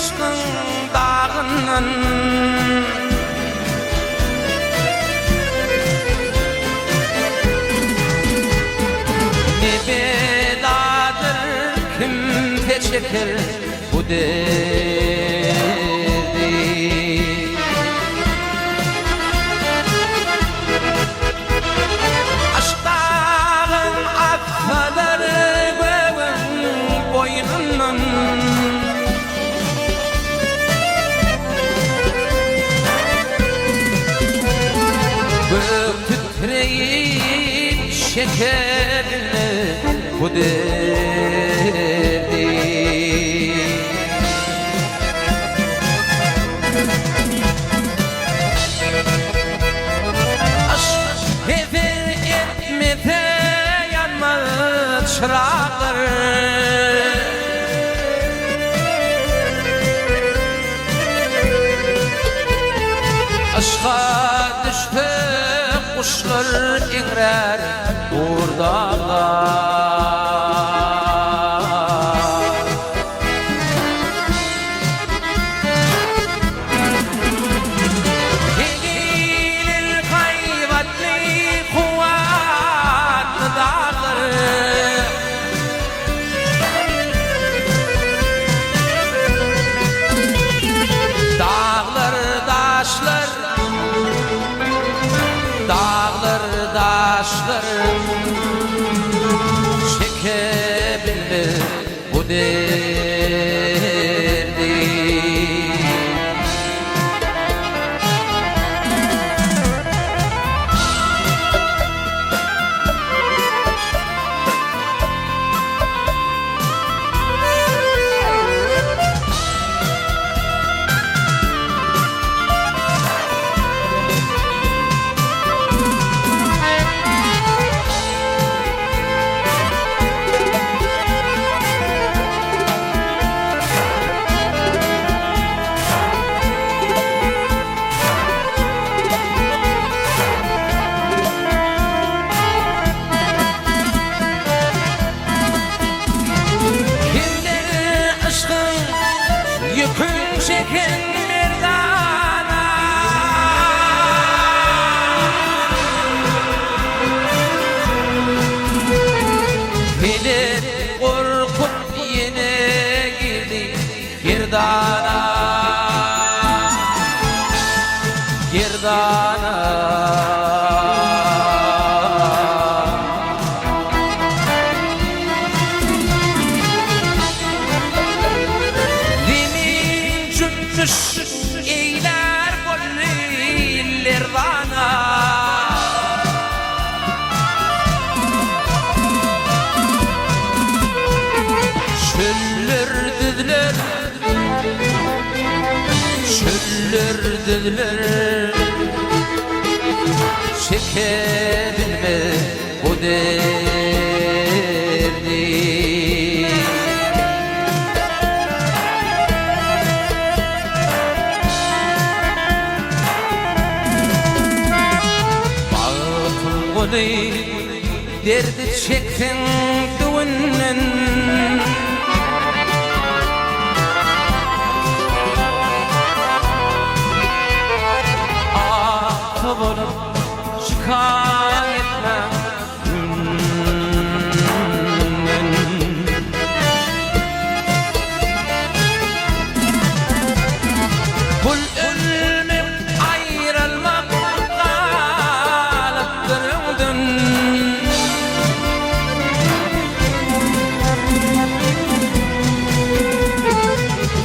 yşkyň dagyndan. Ne beladyr kimse çeker bu derdi. Aşk dagyn aksalar gögüň boýnundan. Gök titreýip şekerine bu derdi. Yşk heser etmese ýanmaz çyraglar. Yşga düşse guşlar eňrär dur daglar. Egilir haýbatly, kuwwatly daglar. Daglar, daşlar, daglar, daşlar, Çekebilmez bu derdi. Kimler yşkyň ýükün çeken merdana. Pelek gorkup ýene girdi gerdana. Gerdana. Zemin jümmüş eýlär boldy lerzana. Çöller düzler, çöller düzler, Çekebilmez bu derdi. Magtymguly derdi çekseň düwünden. Ata bolup şikaýatlaň günden. Pul ölmek aýrylmak galypdyr öňden.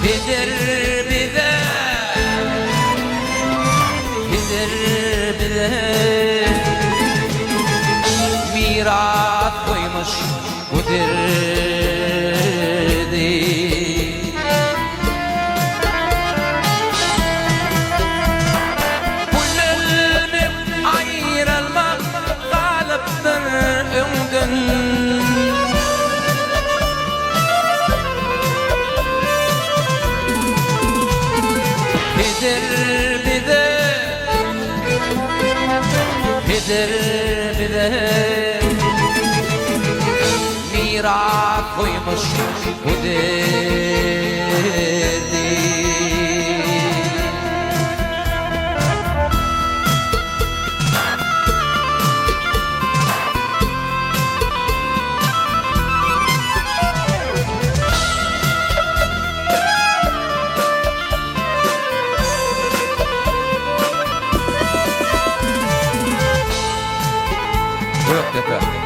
Peder bize, peder bize miras goýmuş bu derdi. Pul ölmek, aýrylmak galypdyr öňden. Peder bize, peder bize miras goýmuş bu derdi. Gökdepe.